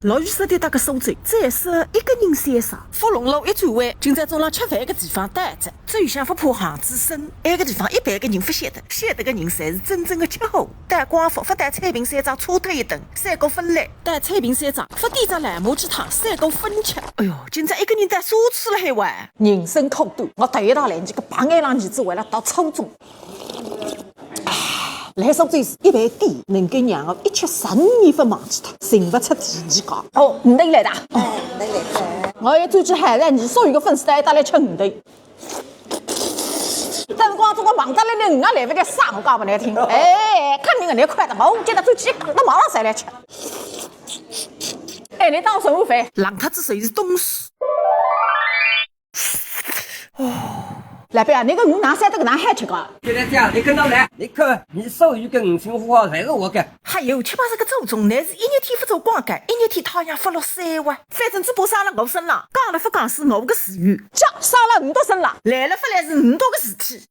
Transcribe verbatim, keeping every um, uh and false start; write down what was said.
落雨湿哒个苏州，再说一个人三啥？福隆路一转弯，今朝中浪吃饭个地方到哉。走向勿怕巷子深，埃个地方一般个人勿晓得，晓得个人侪是真正个吃货。到光福，勿到采萍山庄，车脱一顿，三个粉来。到采萍山庄，勿点只辣麻鸡汤，三个粉吃。哎哟，今朝一个人到苏州了海哇！人生苦短，我头一趟来，搿个白眼狼儿子为了读初中。 来苏州是一爿店，能够让我一吃十五年勿忘记脱，寻勿出第二家。哦，鱼头来哒。哎，鱼头来哒。我要转去喊来，你所有个粉丝带带来吃鱼头。但是光这个忙得来，你鱼也来勿及杀，我讲勿难听。哎，肯定个，你快点，我叫他转去，那马上才来吃。哎，你当我什么饭？冷脱仔水是东西。 哦，老板啊，那个鱼哪杀得个哪好吃个？现在这样，你跟到来，你看，你所有个鱼腥污秽侪是我个。还有，吃饱这个祖宗，乃是一日天勿做广告，一日天太阳勿落山哇。反正只怕杀了我身浪，讲了勿讲是我个自由。叫杀了你的身浪，来了勿来是你的个事体。